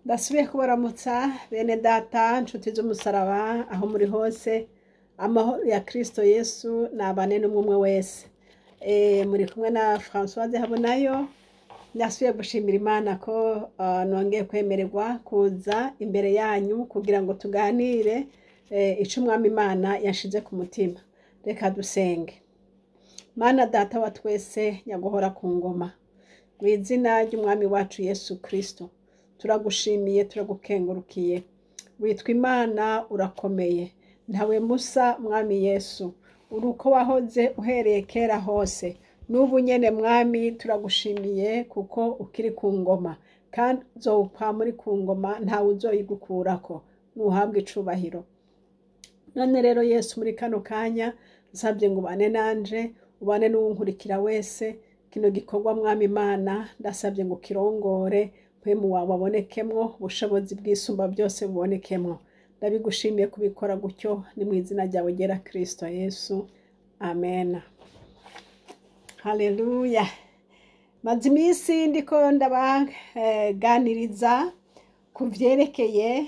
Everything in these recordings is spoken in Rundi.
Ndasubiye kubaramutsa bene data, nshuti z'umusaraba, aho muri hose. Amahoro ya Kristo Yesu nabane n'umwe umwe wese. Muri kumwe na Françoise Habonayo. Ndasubiye gushimira Imana ko nongeye kwemererwa kuza imbere yanyu kugira ngo tuganire ico Umwami Imana yashize ku mutima. Reka dusenge. Mana Data wa twese, nyaguhora ku ngoma, mu izina ry'Umwami wacu Yesu Kristo, turagushimiye, turagukengurukiye. Witwa Imana, urakomeye, ntawe musa. Mwami Yesu, uri uko wahoze uhereye kera hose n'ubu nyene. Mwami, turagushimiye kuko ukiri ku ngoma, kandi uzokwama uri ku ngoma, ntawe uzoyigukurako. Nuhabwe icubahiro. None rero Yesu, muri kano kanya nsabye ngo ubane nanje, ubane n'uwunkurikira wese. Kino gikorwa, Mwami Imana, ndasabye ngo kirongore, mpwemu wawe abonekemwo, ubushobozi bw'Isumba byose bubonekemwo. Ndabigushimiye kubikora gutyo, ni mu izina ryawe ryera Kristo Yesu, amen. Haleluya. Maze iminsi ndiko ndabaganiriza ku vyerekeye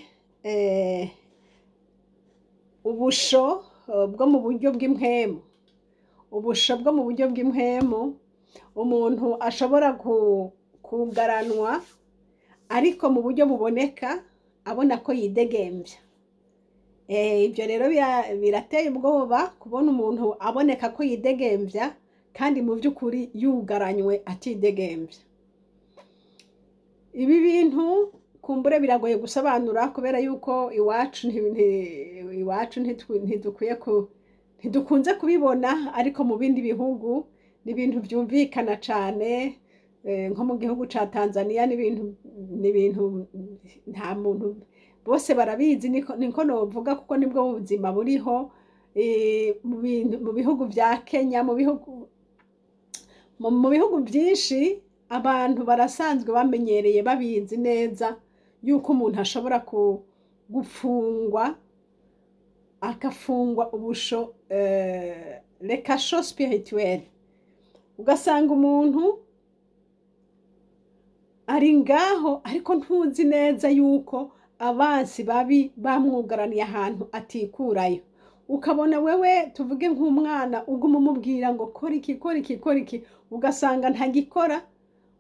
ubusho bwo mu buryo bw'impwemu. Ubusho bwo mu buryo bw'impwemu, umuntu ashobora kugaranwa, ariko mu buryo buboneka abona ko yidegemvya. Ibyo rero birateye ubwoba, kubona umuntu aboneka ko yidegemvya kandi mu by'ukuri yugaranywe, atidegemvya. Ibi bintu kumbure biragoye gusobanura, kubera yuko iwacu iwacu ntidukwiye ntidukunze kubibona, ariko mu bindi bihugu ni ibintu byumvikana cane. Nko mu gihugu ca Tanzania ni ibintu nta muntu, bose barabizi, niko novuga, kuko nibwo buzima buriho. Mu bihugu vya Kenya, mu bihugu byinshi, abantu barasanzwe bamenyereye, babizi neza yuko umuntu ashobora gufungwa, agafungwa ubusho, le cachot spirituel. Ugasanga umuntu ari ngaho, ariko ntuzi neza yuko abansi babi bamwugaraniye ahantu atikurayo. Ukabona wewe, tuvuge nk'umwana, uguma umubwira ngo kora iki, kora iki, kora iki, ugasanga ntagikora.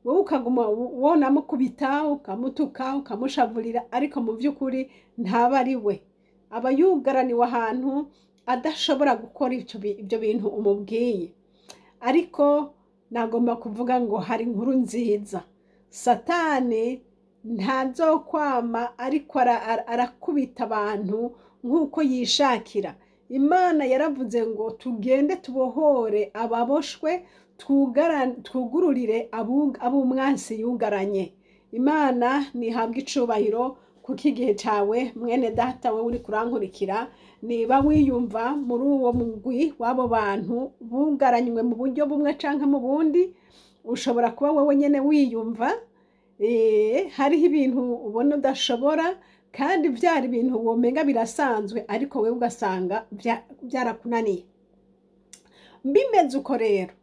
Wowe ukaguma wonamukubita, ukamutuka, ukamushavurira, ariko mu by'ukuri ntaba ari we, aba yugaraniwe ahantu adashobora gukora ibyo bintu umubwiye. Ariko nagomba kuvuga ngo hari inkuru nziza: Satani ntazokwama ariko arakubita abantu nk'uko yishakira. Imana yaravuze ngo tugende tubohore ababoshwe, twugururire ab'umwansi yugaranye. Imana ntihabwe icubahiro, kuko igihe cawe, mwene data, we uri kurankurikira, niba wiyumva muri uwo mugwi w'abo bantu bugaranywe mu buryo bumwe canke mu bundi, ushobora kuba wowe nyene wiyumva hariho ibintu ubona udashobora, kandi byari ibintu womenga birasanzwe, ariko wewe ugasanga byarakunaniye. Bimeze uko rero,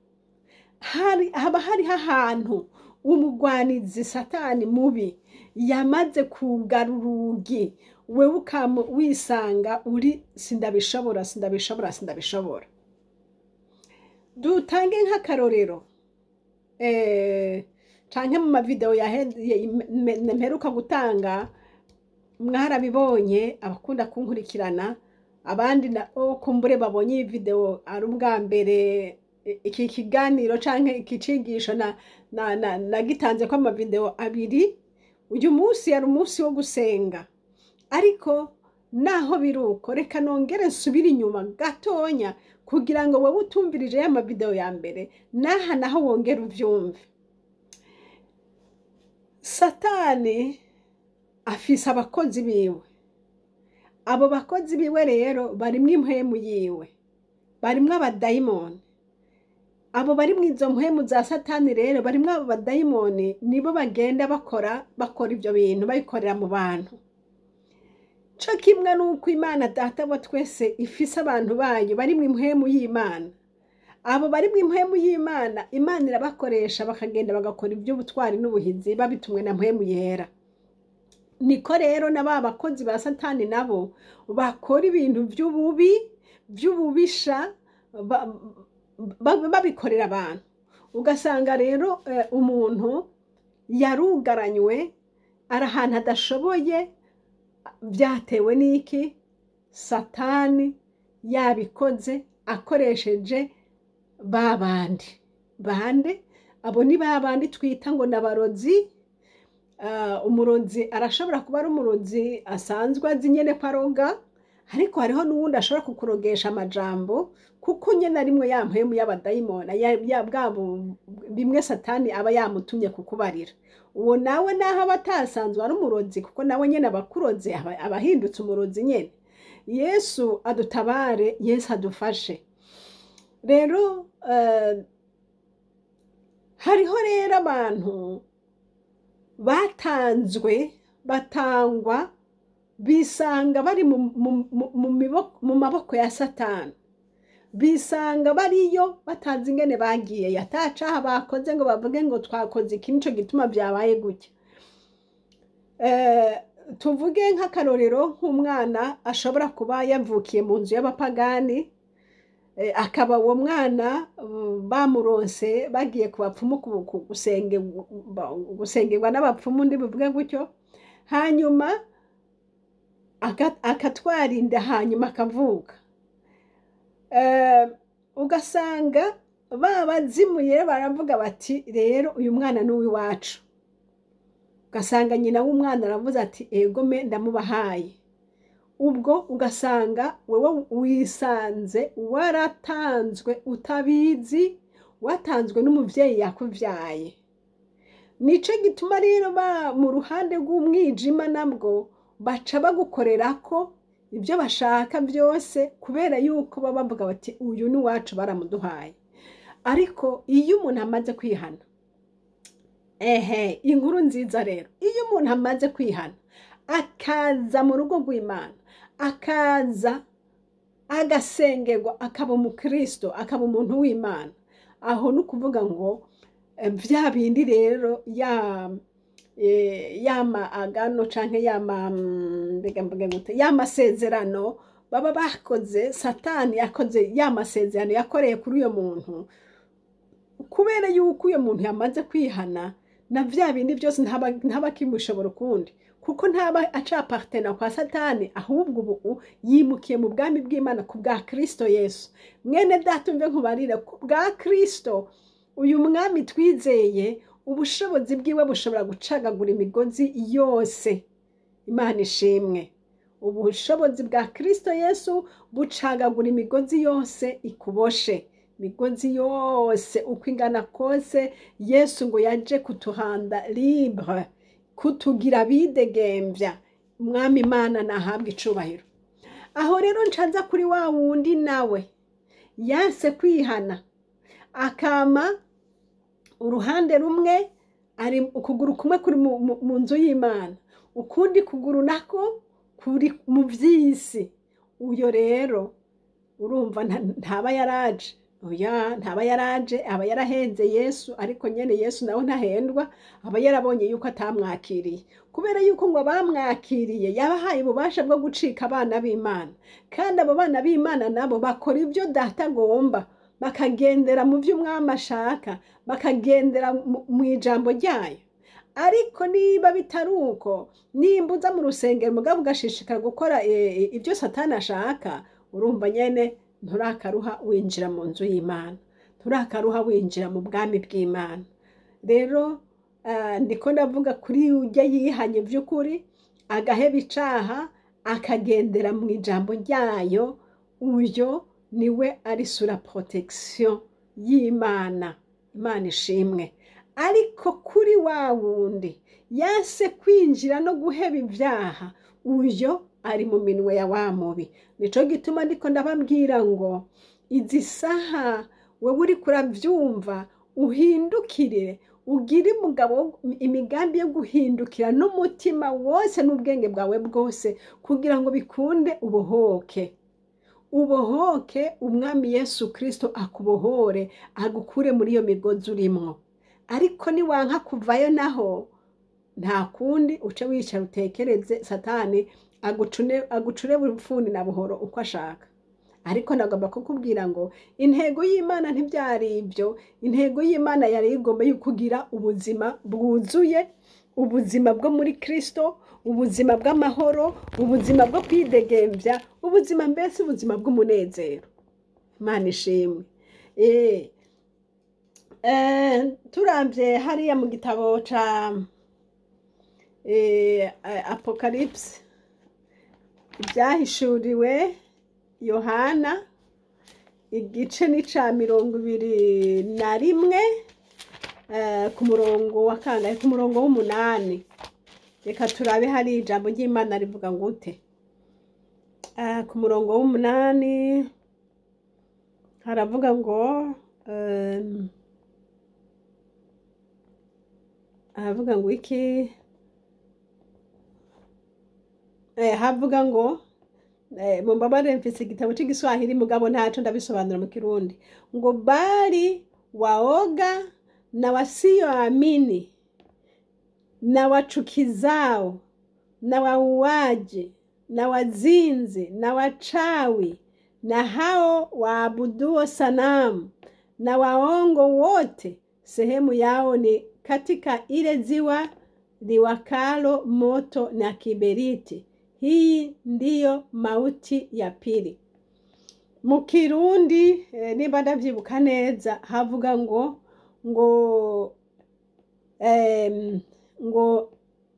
haba hariho ahantu umugwanizi Satani mubi yamaze kugara urugi, wewe ukama wisanga uri sindabishobora, sindabishobora, sindabishobora. Dutange nk'akarorero, canke mu mavideo mperuka gutanga mwarabibonye, abakunda kunkurikirana. Abandi na kumbure babonye iyi video ari ubwa mbere, iki kiganiro canke iki cigisho nagitanze ko amavideo abiri. Uyu munsi yari umunsi wo gusenga, ariko naho biruko, reka nongere nsubire inyuma gatonya kugira ngo wowe utumvirije ya mavideo ya mbere, naha naho wongere uvyumve. Satani afise abakozi biwe. Abo bakozi biwe rero barimwo impwemu yiwe, barimwo abadayimoni. Abo barimwo izo mpwemu za Satani rero, barimwo abo badayimoni, nibo bagenda bakora ivyo bintu, babikorera mu bantu. Co kimwe n'uko Imana Data wa twese ifise abantu bayo barimwo impwemu y'Imana. Abo barimwo impwemu y'Imana, Imana irabakoresha, bakagenda bagakora ivy'ubutwari n'ubuhizi, babitumwe na Mpwemu Yera. Niko rero na ba bakozi ba Satani nabo bakora ibintu by'ububi, by'ububisha, babikorera abantu. Ugasanga rero umuntu yarugaranywe, ari ahantu adashoboye, byatewe n'iki? Satani yabikoze akoresheje ba bandi. Bande? Abo ni ba bandi twita ngo ni abarozi. Umurozi arashobora kuba ari umurozi asanzwe azi nyene ko aroga, ariko hariho n'uwundi ashobora kukurogesha amajambo, kuko nyene arimwe ya mpwemu y'abadayimoni, bimwe Satani aba yamutumye kukubarira. Uwo nawe naho aba atasanzwe ari umurozi, kuko nawe nyene aba akuroze, aba ahindutse umurozi nyene. Yesu adutabare, Yesu adufashe. Rero hariho rero abantu batanzwe, batangwa, bisanga bari mu maboko ya Satani, bisanga bariyo batazi ingene bagiye, yatacaha bakoze ngo bavuge ngo twakoze iki, nico gituma byabaye gutya. Tuvuge nk'akarorero nk'umwana ashobora kuba yavukiye mu nzu y'abapagani, akaba uwo mwana bamuronse bagiye ku bapfumu gusengerwa n'abapfumu, ndi buvuge gutyo, hanyuma akatwara inda, hanyuma akavuka. Ugasanga babazimuye baravuga bati rero uyu mwana ni uw'iwacu. Ugasanga nyina w'umwana aravuze ati ego me ndamubahaye. Ubwo ugasanga wewe wisanze waratanzwe utabizi, watanzwe n'umuvyeyi yakuvyaye. Nico gituma rero mu ruhande rw'umwijima nabwo baca bagukorerako ibyo bashaka byose, kubera yuko baba bavuga bati uyu ni uwacu baramuduhaye. Ariko iyo umuntu amaze kwihana, inkuru nziza rero, iyo umuntu amaze kwihana akaza mu rugo rw'Imana, akaza agasengerwa, akaba umukristo, akaba umuntu w'Imana, aho ni ukuvuga ngo vya bindi rero yama agano canke yama, mbega mvuge gute, ya masezerano baba bakoze, Satani yakoze ya masezerano yakoreye kuri uyo muntu, kubera yuko uyo muntu yamaze kwihana, na vya bindi byose ntaba kimushobora ukundi, kuko ntaba acapartena kwa Satani, ahubwo ubu yimukiye mu bwami bw'Imana ku bwa Kristo Yesu. Mwene data umve nkubarire, ku bwa Kristo uyu mwami twizeye, ubushobozi bwiwe bushobora gucagagura imigozi yose. Imana ishimwe. Ubushobozi bwa Kristo Yesu bucagagura imigozi yose ikuboshe, imigozi yose uko ingana kose. Yesu ngo yaje kutuhanda libre, kutugira bidegembya. Umwami Imana nahabwa icubahiro. Aho rero ncanza kuri wa wundi nawe yanse kwihana, akama uruhande rumwe ari ukuguru kumwe kuri mu nzu y'Imana, ukundi kuguru nako kuri mu vy'isi. Uyo rero urumva ntaba yaraje, oya ntaba yaraje, aba yarahenze Yesu, ariko nyene Yesu nawe ntahendwa, aba yarabonye yuko atamwakiriye, kubera yuko ngo abamwakiriye yabahaye ububasha bwo gucika abana b'Imana, kandi abo bana b'Imana nabo bakora ibyo data agomba, bakagendera mu byo umwami ashaka, bakagendera mu ijambo ryayo. Ariko niba bitari uko, nimba uza mu rusengero mugabo ugashishikara gukora ibyo Satani ashaka, urumva nyene nturakaruha winjira mu nzu y'Imana, nturakaruha winjira mu bwami bw'Imana. Rero ndiko ndavuga kuri ujya yihanye by'ukuri, agaheba icaha, akagendera mu ijambo ryayo, uyo niwe ari sous la protection y'Imana. Imana ishimwe. Ariko kuri wa wundi yanse kwinjira no guheba ibyaha, uyo ari mu minwe ya wa mubi. Nico gituma ndiko ndababwira ngo izi saha wewe uriko uravyumva, uhindukire, ugire umugabo imigambi yo guhindukira n'umutima wose n'ubwenge bwawe bwose, kugira ngo bikunde ubohoke. Ubohoke, umwami Yesu Kristo akubohore, agukure muri iyo migozi urimwo. Ariko niwanka kuvayo naho, Nta kundi, uce wicara utekereze, Satani agucure bufuni na buhoro uko ashaka. Ariko nagomba kukubwira ngo intego y'Imana ntibyari ibyo. Intego y'Imana yari igomba kugira ubuzima bwuzuye, ubuzima bwo muri Kristo, ubuzima bw'amahoro, ubuzima bwo kwidegembya, ubuzima mbese ubuzima bw'umunezero. Imana ishimwe. Turambye hariya mu gitabo ca Apocalypse, ibyahishuriwe Yohana, igice ni ca 21, ku murongo wa kangahe? Ku murongo w'8. Reka turabe hari ijambo ry'Imana rivuga ngo ute. Ku murongo w'8 haravuga ngo haravuga ngo iki? Havuga ngo, mumbabare, mfise igitabo cy'igiswahili, mugabo ntaco ndabisobanura mu Kirundi, ngo bali waoga na wasioamini na wachukizao na wauaji na wazinzi na wachawi na hao waabuduo sanamu na waongo wote, sehemu yao ni katika ile ziwa liwakalo moto na kiberiti. Hii ndiyo mauti ya pili. Mu Kirundi, niba ndavyibuka neza, havuga ngo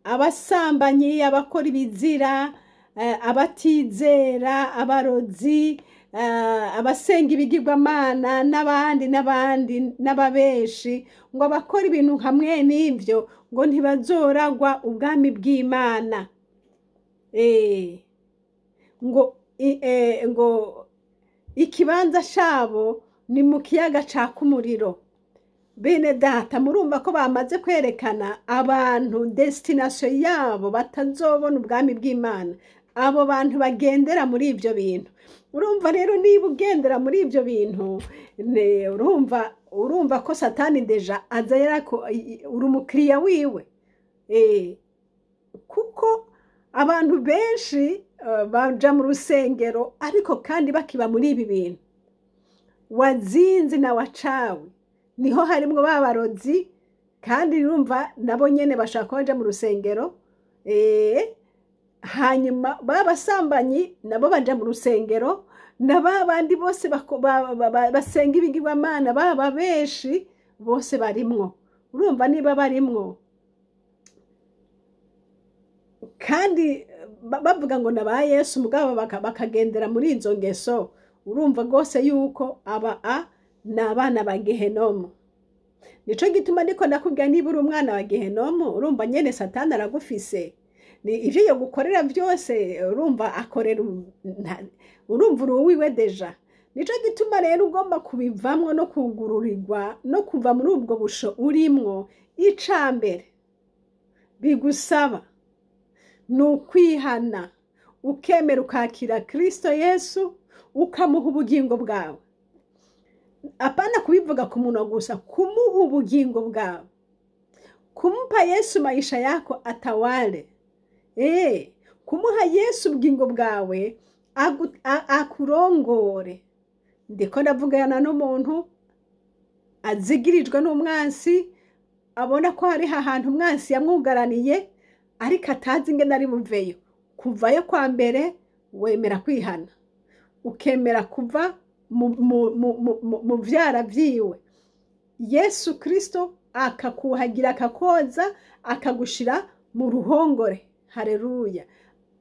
abasambanyi, abakora ibizira, abatizera, abarozi, abasenga ibigirwamana n'abandi n'abandi n'ababeshi, ngo abakora ibintu hamwe n'ibyo ngo ntibazoragwa ubwami bw'Imana. Ngo ikibanza cabo ni mu kiyaga caka umuriro. Bene data, murumva ko bamaze kwerekana abantu destination yabo, batazobona ubwami bw'Imana, abo bantu bagendera muri ibyo bintu. Urumva rero, niba ugendera muri ibyo bintu, urumva ko Satani déjà aza yarako uri umukiriya wiwe. Kuko abantu benshi baja mu rusengero ariko kandi bakiba muri ibi bintu, wazinzi na wacawe, niho harimwo ba barozi, kandi urumva nabo nyene bashaka ko baja mu rusengero. Hanyuma ba basambanyi nabo baja mu rusengero, na ba bandi bose basenga ibigirwamana, baba benshi bose barimwo. Urumva niba barimwo kandi bavuga ngo na ba Yesu, mugabo bakagendera muri izo ngeso, urumva rwose yuko aba a ni abana ba Gehenomu. Nico gituma ndiko ndakubwira, niba uri umwana wa Gehenomu, urumva nyene Satani aragufise, ni ivyo yogukorera byose. Urumva akorera urumva uri uwiwe déjà. Nico gituma rero ugomba kubivamwo no kugururirwa no kuva muri ubwo busho urimwo. Icambere bigusaba ni ukwihana, ukemera ukakira Kristo Yesu, ukamuha ubugingo bwawe. Apana kubivuga ku munwa gusa, kumuha ubugingo bwawe, kumpa Yesu maisha yako atawale. Kumuha Yesu ubugingo bwawe akurongore. Ndiko ndavugana n'umuntu azigirijwe n'umwansi, abona ko hari ahantu umwansi yamwugaraniye, ariko atazi ingene ari buveyo. Kuvayo kwa mbere, wemera kwihana, ukemera kuva mu vyara vyiwe, Yesu Kristo akakuhagira, akakoza, akagushira mu ruhongore. Hareruya!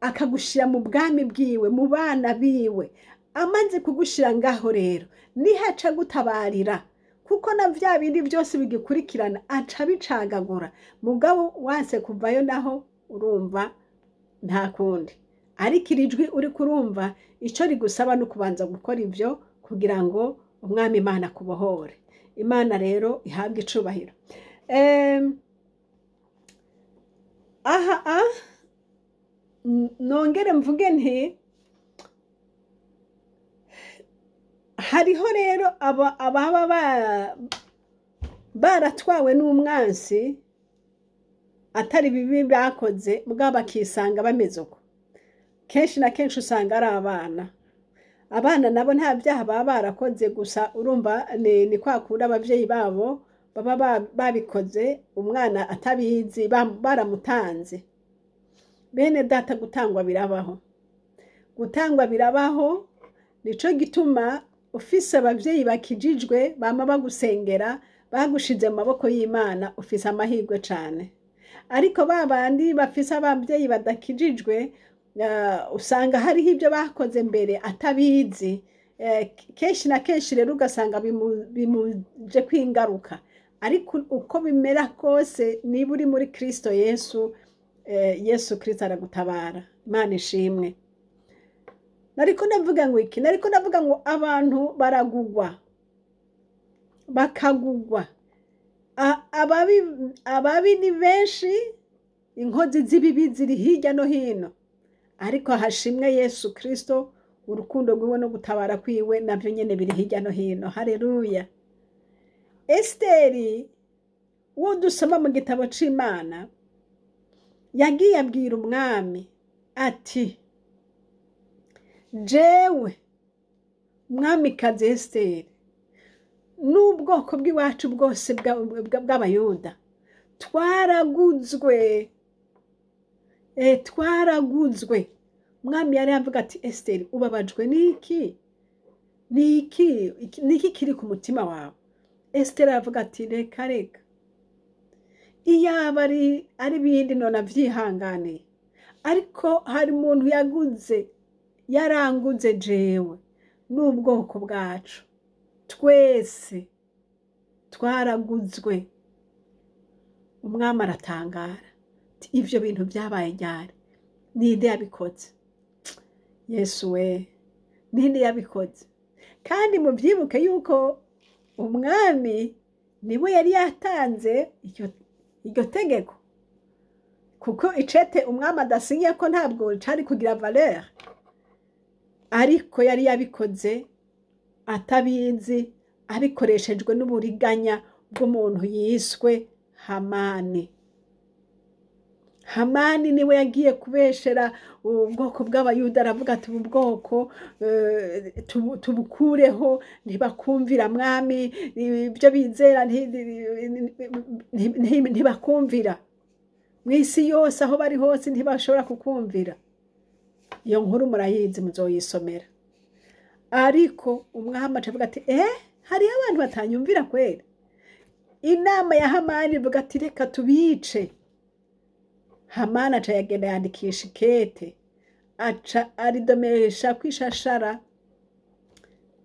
Akagushira mu bwami bwiwe, mu bana biwe. Amaze kugushira ngaho rero, niho aca gutabarira, kuko na vya bindi byose bigikurikirana aca bicagagura. Mugabo wanse kuvayo naho, urumva nta kundi. Ariko iri jwi uri kurumva, icyo rigusaba ni ukubanza gukora ibyo kugira ngo Umwami Imana akubohore. Imana rero ihabwe icubahiro. Aha nongere mvuge nti hariho rero ababa baratwawe n'umwansi. Atari bibi bakoze, mugabo bakisanga bameze uko. Kenshi na kenshi usanga ari abana. Abana nabo nta byaha baba barakoze, gusa urumva ni kwa kundi abavyeyi babo baba babikoze umwana atabizi, baramutanze. Bene data, gutangwa birabaho, gutangwa birabaho. Nico gituma ufise abavyeyi bakijijwe, bama bagusengera, bagushize mu maboko y'Imana, ufise amahirwe cane. Ariko ba bandi bafise abavyeyi badakijijwe, usanga hariho ibyo bakoze mbere atabizi. Kenshi na kenshi rero ugasanga bimuje kwingaruka. Ariko uko bimera kose, niba uri muri Kristo Yesu, Yesu Kristo aragutabara. Imana ishimwe. Nariko ndavuga ngo iki? Nariko ndavuga ngo abantu baragugwa, bakagugwa. Ababi ni benshi, inkozi z'ibibi ziri hirya no hino, ariko hashimwe Yesu Kristo, urukundo rwiwe no gutabara kwiwe navyo nyene biri hirya no hino. Haleluya! Esiteri uwo dusoma mu gitabo c'Imana yagiye abwira umwami ati: "Jewe mwamikazi Esiteri n'ubwoko bw'iwacu bwose bw'Abayuda twaraguzwe, twaraguzwe." Umwami yari yavuga ati: "Esiteri, ubabajwe n'iki? Niki niki kiri ku mutima wawe?" Esiteri aravuga ati: "Reka, reka, iyaba ari bindi none avyihanganiye, ariko hari umuntu yaguze, yaranguze jewe n'ubwoko bwacu twese, twaraguzwe." Umwami aratangara ati: "Ivyo bintu byabaye ryari? Ninde yabikoze? Yesu we, ninde yabikoze?" Kandi mubyibuke yuko umwami niwe yari yatanze iryo tegeko, kuko icete umwami adasinye ko ntabwo cari kugira valeur. Ariko yari yabikoze atabizi, abikoreshejwe n'uburiganya bw'umuntu yiswe Hamani. Hamani niwe yagiye kubeshera ubwoko bw'Abayuda, aravuga ati: "Ubu bwoko tubukureho, ntibakumvira mwami, ibyo bizera ntibakumvira mu isi yose, aho bari hose ntibashobora kukumvira." Iyo nkuru murayizi, muzoyisomera. Ariko umwami aca avuga ati: "Eh, hariho abantu batanyumvira kweri." Inama ya Hamani ivuga ati: "Reka tubice." Hamani aca yagenda yandikisha ikete, aca aridomesha kwishashara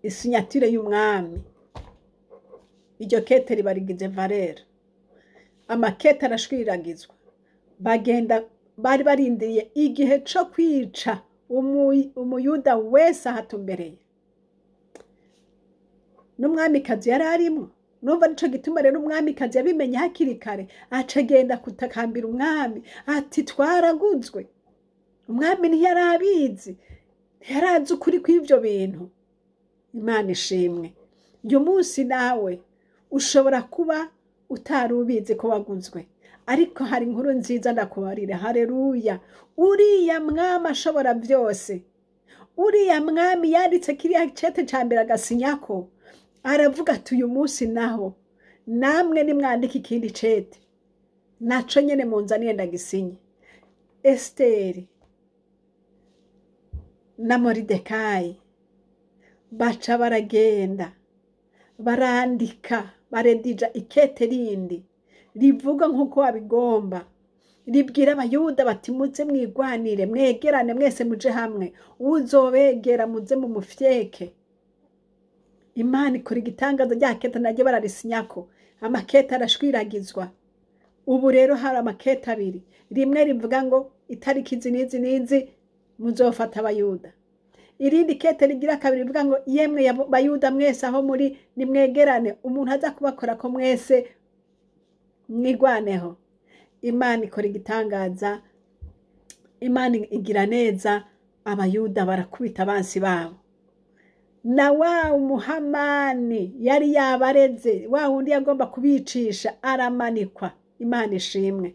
isignature y'umwami. Iryo kete riba rigize valeur, amakete arashwiragizwa. Bagenda bari barindiriye igihe co kwica umuyuda wese ahatumbereye, n'umwamikazi yari arimwo. Numva nico gituma rero umwamikazi yabimenye hakiri kare, aca agenda kutakambira umwami ati: "Twaraguzwe." Umwami ntiyari abizi, ntiyarazi ukuri kw'ivyo bintu. Imana ishimwe. Uyu munsi nawe ushobora kuba utari ubizi ko waguzwe, ariko hari inkuru nziza ndakubarira. Hareruya! Uriya mwami ashobora byose, uriya mwami yanditse kiriya cete ca mbere agasinyako, aravuga ati: "Uyu munsi naho namwe nimwandika ikindi cete, naco nyene munzaniye ndagisinye." Esiteri na Moridekayi baca baragenda barandika, baredija ikete rindi rivuga nk'uko babigomba, ribwira Abayuda bati: "Muze mwigwanire, mwegerane mwese, muje hamwe, uzobegera muze mumufyeke." Imana ikora igitangaza, rya kete naryo bararisinyako, amakete arashwiragizwa. Ubu rero hari amakete abiri: rimwe rivuga ngo itariki izi n'izi n'izi muzofata Abayuda, irindi kete rigira kabiri rivuga ngo: "Yemwe Bayuda mwese aho muri, nimwegerane, umuntu aza kubakora ko mwese mwigwaneho." Imana ikora igitangaza, Imana igira neza, Abayuda barakubita abansi babo. Na wa Muhamani yari yabareze, wa wundi yagomba kubicisha, aramanikwa. Imana ishimwe.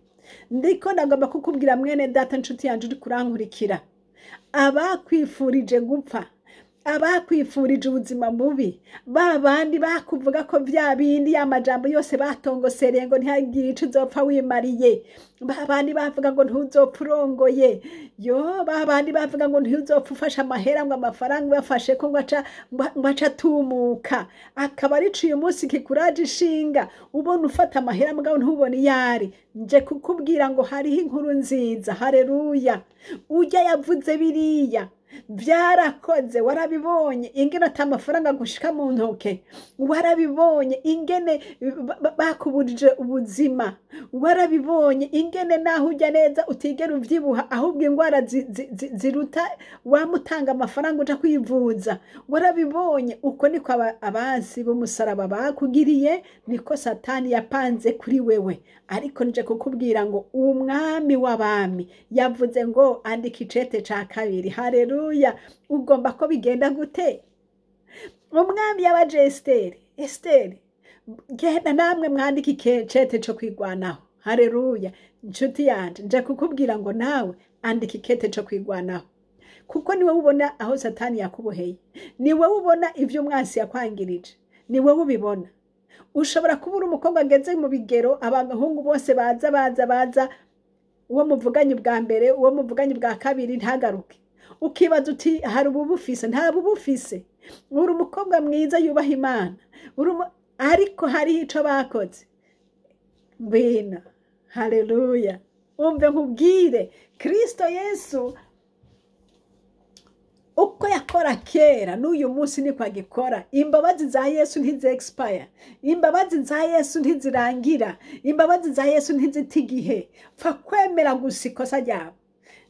Ndiko ndagomba kukubwira mwene data, nshuti yanje uri kurankurikira, abakwifurije gupfa, abakwifurije ubuzima bubi, ba bandi bakuvuga ko bya bindi ya majambo yose batongosereye ngo ntihagire ico uzopfa wimariye, ba bandi bavuga ngo ntuzopfa urongoye, yo ba bandi bavuga ngo ntuzopfa ufashe amahera, ngo amafaranga uyafashe ko ngo aca atumuka, akaba arico uyu munsi kikuraje ishinga, ubona ufata amahera mugabo ntubone iyo ari. Nje kukubwira ngo hariho inkuru nziza. Haleluya! Ujya yavuze biriya byarakoze, warabibonye ingene ata amafaranga gushika mu ntoke, warabibonye ingene bakuburije ubuzima, warabibonye ingene naho ujya neza utigera uvyibuha, ahubwo ingwara ziruta wamutanga amafaranga uja kwivuza, warabibonye. Uko niko abansi b'umusaraba bakugiriye, niko Satani yapanze kuri wewe. Ariko nje kukubwira ngo umwami w'abami yavuze ngo andika icete ca kabiri. Haleluya! Ugomba ko bigenda gute? Umwami yabaje Esiteri, Esiteri, genda namwe mwandike ikecete co kwigwanaho. Haleluya! Nshuti yanje, nje kukubwira ngo nawe andika ikete co kwigwanaho, kuko niwe ubona aho Satani yakuboheye, niwe ubona ivyo umwansi yakwangirije, niwe ubibona. Ushobora kuba uri umukobwa ageze mu bigero, abahungu bose baza baza baza, uwo muvuganye ubwa mbere, uwo muvuganye ubwa kabiri ntagaruke, ukibaza uti hari ububufise? Nta bubufise. Uri umukobwa mwiza yubaha Imana, ariko hariho ico bakoze. Ngwino, haleluya, umve nkubwire, Kristo Yesu uko yakora kera n'uyu munsi niko agikora. Imbabazi za Yesu ntizi expire, imbabazi za Yesu ntizirangira, imbabazi za Yesu ntizita igihe. Pfa kwemera gusa ikosa ryawe.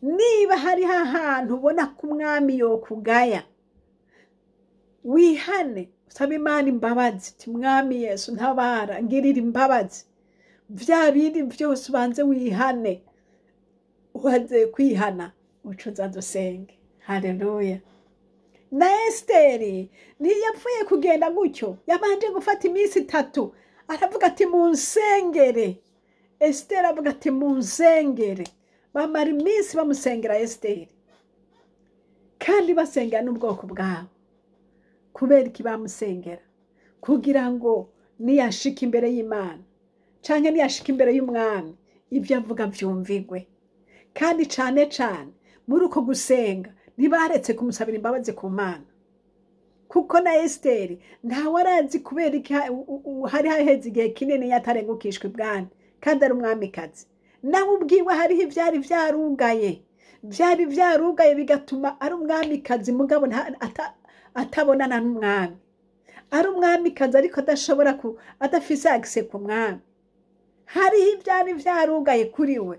Niba hariho ahantu ubona ko umwami yokugaya, wihane, usabe Imana imbabazi, uti mwami Yesu ntabara, ngirira imbabazi. Vya bindi vyose ubanze wihane, ubanze kwihana uca uza dusenge. Haleluya! Na Esiteri ntiyapfuye kugenda gutyo, yabanje gufata iminsi 3, aravuga ati munsengere. Esiteri avuga ati munsengere, bamara iminsi bamusengera Esiteri, kandi basengera n'ubwoko bwabo. Kubera iki bamusengera? Kugira ngo niyashika imbere y'Imana canke niyashika imbere y'umwami, ibyo avuga vyumvigwe. Kandi cane cane muri uko gusenga ntibaretse kumusabira imbabazi ku Mana, kuko na Esiteri ntawe arazi kubera iki hari haheze igihe kinini yatarengukishwa ibwami kandi ari umwamikazi. Nawe ubwiwe hariho ivyari vyarugaye, vyari vyarugaye bigatuma ari umwamikazi mugabo atabonana n'umwami, ari umwamikazi ariko adashobora ku, adafise accès ku mwami. Hariho ivyari vyarugaye kuri we.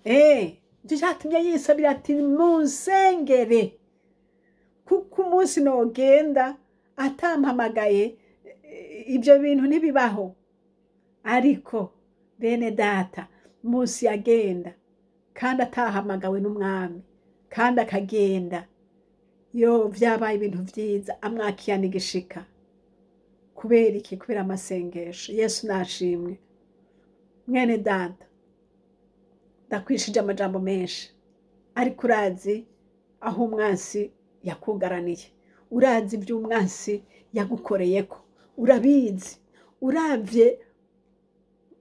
Ivyo vyatumye yisabira ati munsengere, kuko umunsi nogenda atampamagaye ibyo bintu ntibibaho. Ariko bene data, munsi yagenda kandi atahamagawe n'umwami, kandi akagenda, yo vyabaye ibintu vyiza, amwakirana igishika. Kubera iki? Kubera amasengesho. Yesu nashimwe. Mwene data, ndakwishije amajambo menshi, ariko urazi aho umwansi yakugaraniye, urazi ibyo umwansi yagukoreyeko, urabizi. Uravye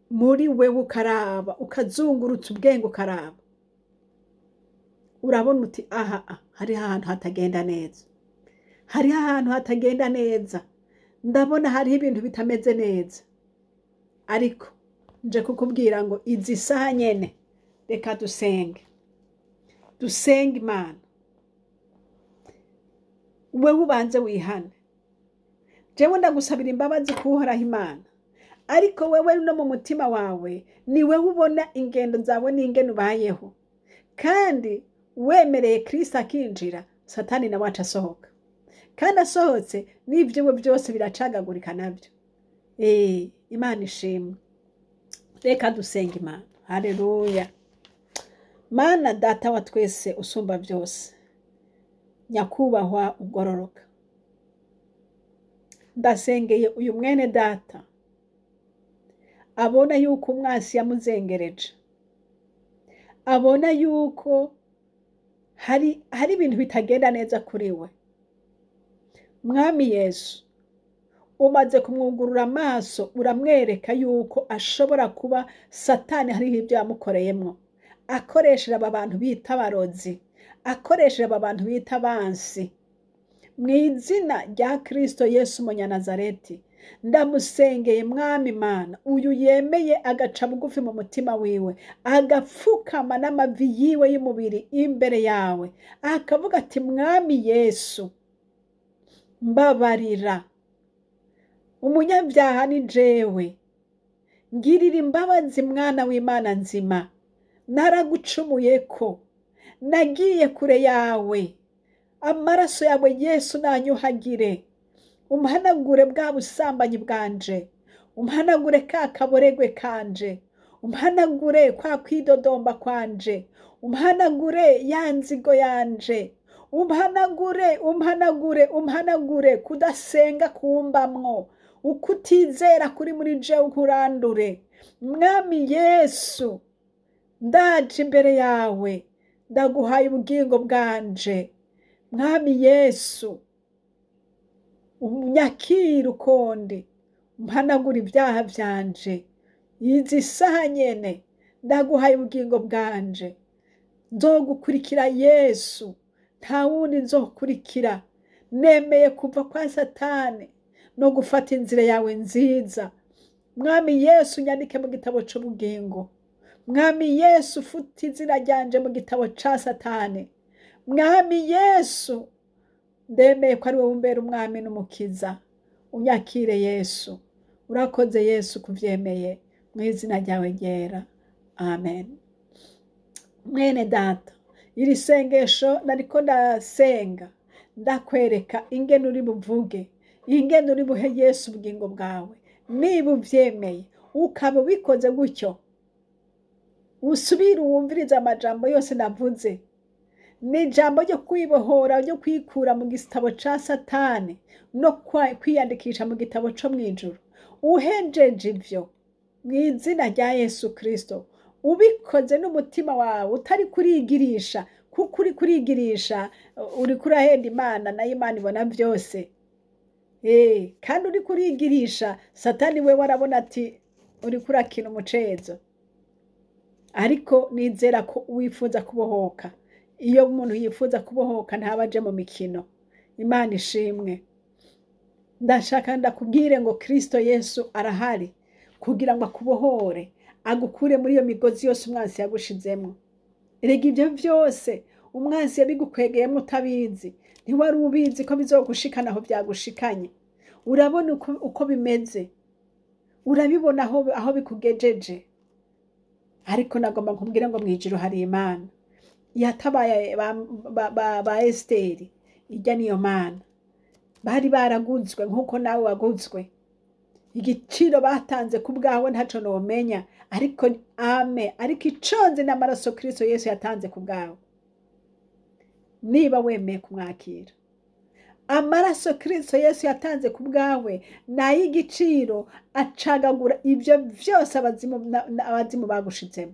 muri wewe ukaraba, ukazungurutsa ubwenge ukaraba, urabona uti aha hariho ahantu hatagenda neza, hariho ahantu hatagenda neza, ndabona hariho ibintu bitameze neza. Ariko nje kukubwira ngo izi saha nyene reka dusenge, dusenge Imana. Wewe ubanze wihane, jewe ndagusabira imbabazi kuhoraho Imana, ariko wewe no mu mutima wawe ni wewe ubona ingendo zawe n'ingene ubayeho. Kandi wemereye Kristo akinjira, Satani nawe aca asohoka, kandi asohotse n'ivyiwe byose biracagagurika navyo. Imana ishimwe. Reka dusenge Imana. Haleluya! Mana data wa twese usumba byose, nyakubahwa ugororoka, ndasengeye uyu mwene data Abona yuko umwansi yamuzengereje, abona yuko hari ibintu bitagenda neza kuri we. Mwami Yesu, umaze kumwugurura amaso, uramwereka yuko ashobora kuba Satani hariho ibyo yamukoreyemwo, akoresheje aba bantu bita abarozi, akoresheje aba bantu bita abansi. Mu izina rya Kristo Yesu Umunyanazareti, ndamusengeye Mwami Mana, uyu yemeye agaca bugufi mu mutima wiwe, agapfukama n'amavi yiwe y'umubiri imbere yawe, akavuga ati: Mwami Yesu, mbabarira, umunyabyaha ni jewe, ngirira imbabazi mwana w'Imana nzima, naragucumuye ko nagiye kure yawe, amaraso yawe Yesu nanyuhagire, umpanagure bwa busambanyi bwanje, umpanagure ka kaboregwe kanje, umpanagure kwa kwidodomba kwanje, umpanagure ya nzigo yanje, umpanagure, umpanagure, umpanagure kudasenga kumbamwo, ukutizera kuri muri jewe nkurandure. Mwami Yesu, ndaje imbere yawe, ndaguhaye ubugingo bwanje. Mwami Yesu, unyakire ukundi, umpanagure ibyaha vyanje. Izi saha nyene ndaguhaye ubugingo bwanje, nzogukurikira Yesu, nta wundi nzokurikira. Nemeye kuva kwa Satani no gufata inzira yawe nziza. Mwami Yesu, nyandike mu gitabo c'ubugingo. Mwami Yesu, futa izina ryanje mu gitabo ca Satani. Mwami Yesu, ndemeye ko ari wowe umbera umwami n'umukiza. Unyakire Yesu. Urakoze Yesu kuvyemeye, mu izina ryawe ryera, amen. Mwene data, iri sengesho nariko ndasenga ndakwereka ingene uri buvuge, ingene uri buhe Yesu ubugingo bwawe. Niba uvyemeye ukaba ubikoze gutyo, usubire wumvirize amajambo yose navuze. Ni ijambo ryo kwibohora, ryo kwikura mu gitabo ca Satani no kwiyandikisha mu gitabo co mw'ijuru. Uhenjeje ivyo mu izina rya Yesu Kristo, ubikoze n'umutima wawe utari kurigirisha, kuko uri kurigirisha uri kurahenda Imana, nayo Imana ibona vyose. Kandi uri kurigirisha Satani we warabona ati uri kurakina umucezo. Ariko nizera ko wifuza kubohoka. Iyo umuntu yifuza kubohoka ntaba aje mu mikino. Imana ishimwe. Ndashaka ndakubwire ngo Kristo Yesu arahari kugira ngo akubohore, agukure muri iyo migozi yose umwansi yagushizemwo. Erega ibyo vyose umwansi yabigukwegeyemwo utabizi, ntiwari ubizi ko bizogushikana aho vyagushikanye. Urabona uko bimeze, urabibona aho bikugejeje. Ariko nagomba nkubwire ngo mw'ijuru hari Imana yatabaye ba Esiteri. Ijya niyo Mana bari baraguzwe nk'uko nawe waguzwe. Igiciro batanze ku bwawe ntaco nomenya, ariko ame, ariko iconze n'amaraso Kristo Yesu yatanze ku bwawe. Niba wemeye kumwakira, amaraso Kristo Yesu yatanze ku bwawe n'ay'igiciro, acagagura ibyo vyose abazimu bagushizemo.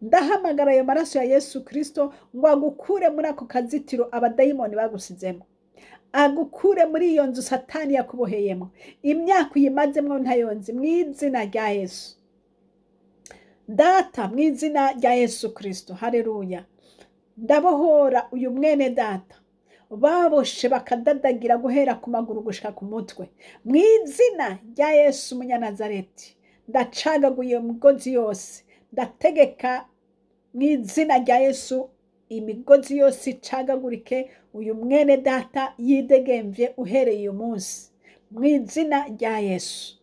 Ndahamagara ayo maraso ya Yesu Kristo ngo agukure muri ako kazitiro abadayimoni bagusizemo, agukure muri iyo nzu Satani yakuboheyemo, imyaka uyimazemwo ntayonzi, mu izina rya Yesu. Data, mu izina rya Yesu Kristo, haleluya, ndabohora uyu mwene data baboshe bakadadagira guhera ku maguru gushika ku mutwe, mu izina rya Yesu Umunyanazareti. Ndacagaguye iyo migozi yose, ndategeka mu izina rya Yesu imigozi yose icagagurike, uyu mwene data yidegemvye uhereye uyu munsi, mu izina rya Yesu.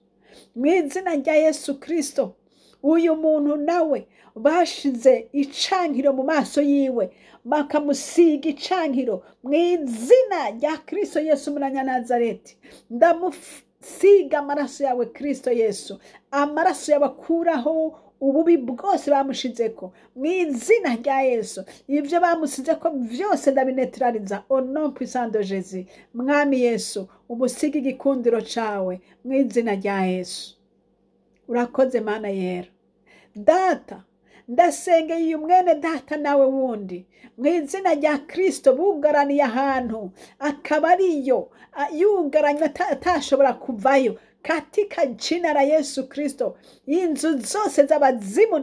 Mu izina rya Yesu Kristo, uyu muntu nawe bashize icankiro mu maso yiwe, bakamusiga icankiro, mu izina rya Kristo Yesu Umunyanazareti. Ndamusiga amaraso yawe Kristo Yesu, amaraso yawe akuraho ububi bwose bamushizeko, mu izina rya Yesu. Ivyo bamusizeko vyose ndabinetraliza au nom puissant de Jésus. Mwami Yesu, umusige igikundiro cawe mu izina rya Yesu. Urakoze Mana yera. Data, ndasengeye uyu mwene data nawe wundi mu izina rya Kristo, bugaraniye ahantu akaba ariyo yugaranywe, atashobora kuvayo. Katika jina la Yesu Kristo, inzu zose z'abazimu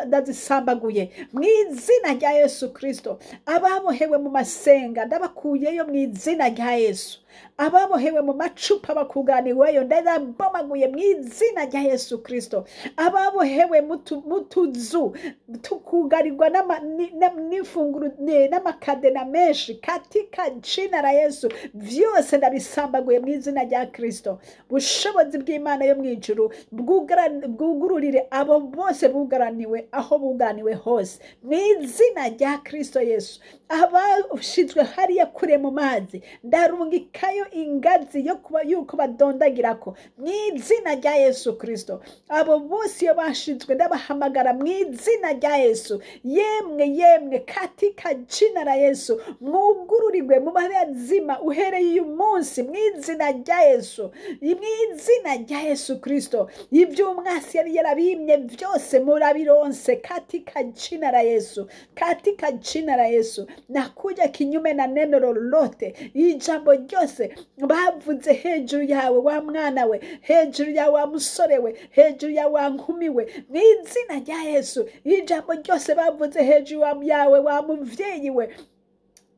ndazisambaguye mu izina rya Yesu Kristo. Ababohewe mu masenga ndabakuyeyo mu izina rya Yesu. Ababohewe mu macupa bakuganiweyo ndababomaguye mu izina rya Yesu Kristo. Ababohewe mu tuzu tukugarirwa n'imfunguro n'amakadena menshi, katika jina la Yesu, vyose ndabisambaguye mu izina rya Kristo. Bushobozi bw'Imana yo mu ijuru bwugururire abo bose bugaraniwe aho bugaraniwe hose mu izina rya Kristo Yesu. Abashizwe hariya kure mu mazi, ndarungikayo ingazi yo kuba yuko badondagirako mu izina rya Yesu Kristo. Abo bose iyo bashizwe ndabahamagara mu izina rya Yesu. Yemwe yemwe, katika jina la Yesu, mwugururirwe mu bazima uhereye uyu munsi mu izina rya Yesu, mu izina rya Yesu Kristo. Ibyo umwasi yari yarabimye byose murabironse katika jina la Yesu, katika jina la Yesu. Nakuja kinyume na neno lolote, ijambo ryose bavuze hejuru yawe wa mwana we, hejuru yawe wa musore we, hejuru yawe wa nkumi we, mu izina rya Yesu. Ijambo ryose bavuze hejuru yawe wa muvyeyi we,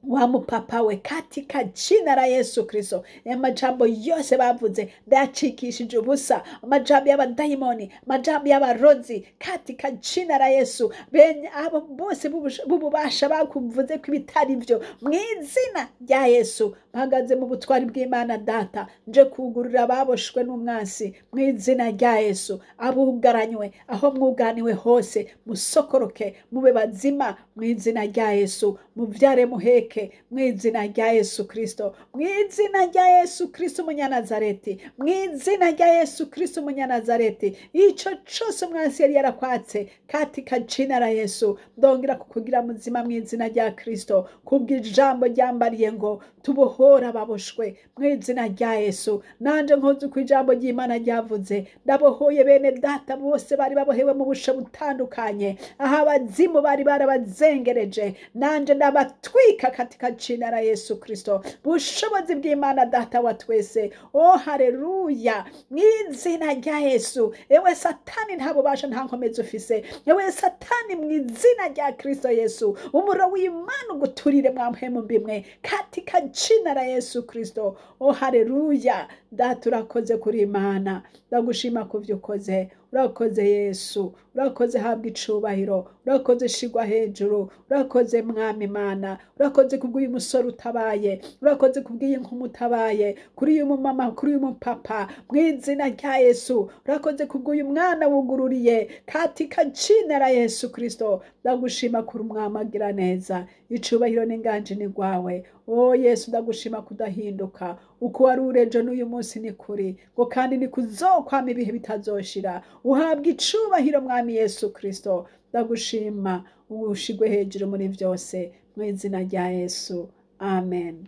wa mupapa we, katika jina la Yesu Kristo. Amajambo yose bavuze ndayacikishije ubusa, amajambo y'abadayimoni, amajambo y'abarozi, katika jina la Yesu. Bene abo bose b'ububasha bakuvuze ko ibitari byo, mu izina rya Yesu, mpagaze mu butwari bw'Imana Data, nje kugurura ababoshwe n'umwansi mu izina rya Yesu. Abugaranywe aho mwuganiwe hose, musokoroke mube bazima mu izina rya Yesu, muvyare muheke mu izina rya Yesu Kristo, mu izina rya Yesu Kristo umunyanazareti, mu izina rya Yesu Kristo umunyanazareti. Ico cose umwansi yari yarakwatse, katika jina la Yesu, ndongera kukugira muzima mu izina rya Kristo, kubw'ijambo ryambariye ngo tubohora ababoshwe mu izina rya Yesu. Nanje nkoze uko ijambo ry'Imana ryavuze, ndabohoye bene data bose bari babohewe mu bushe butandukanye, aho abazimu bari barabazengereje, nanje ndabatwika katika jina la Yesu Kristo. Bushobozi bw'Imana Data wa twese, oh haleluya, mu izina rya Yesu. Ewe Satani, nta bubasha nta nkomezi ufise, ewe Satani, mu izina rya Kristo Yesu, umuriro w'Imana uguturire mwa mpwemu mbimwe katika jina la Yesu Kristo. Oh haleluya, Data urakoze kuri Imana, ndagushima kuvyo ukoze. Urakoze Yesu, urakoze, habwa icubahiro, urakoze, shigwa hejuru, urakoze Mwami Imana, urakoze kubw'uyu musore utabaye, urakoze kubw'iyi nkumi utabaye, kuri uyu mumama, kuri uyu mupapa, mu izina rya Yesu, urakoze kubw'uyu mwana wugururiye katika jina la Yesu Kristo. Ndagushima kuri umwami agira neza, icubahiro n'inganji ni rwawe. O Yesu, ndagushima kudahinduka, uko wari urejo n'uyu munsi ni kuri ngo kandi ni kuzokwama ibihe bitazoshira. Uhabwa icubahiro Mwami Yesu Kristo, ndagushima, ushigwe hejuru muri vyose mu izina rya Yesu, amen.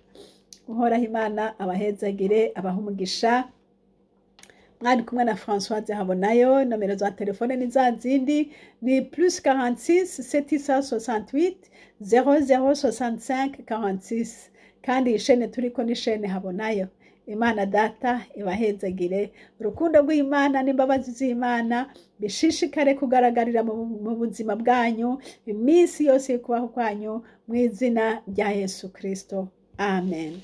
Uhoraho Imana abahezagire, abahe umugisha. Mwari kumwe na Françoise Habonayo. Nomero za telefone ni za zindi, ni plus 46 768 0065 46, kandi iyi shene turiko ni shene Habonayo. Imana Data ibahezagire. Urukundo rw'Imana n'imbabazi z'Imana bishishikare kugaragarira mu buzima bwanyu iminsi yose y'ukubaho kwanyu mu izina rya Yesu Kristo, amen.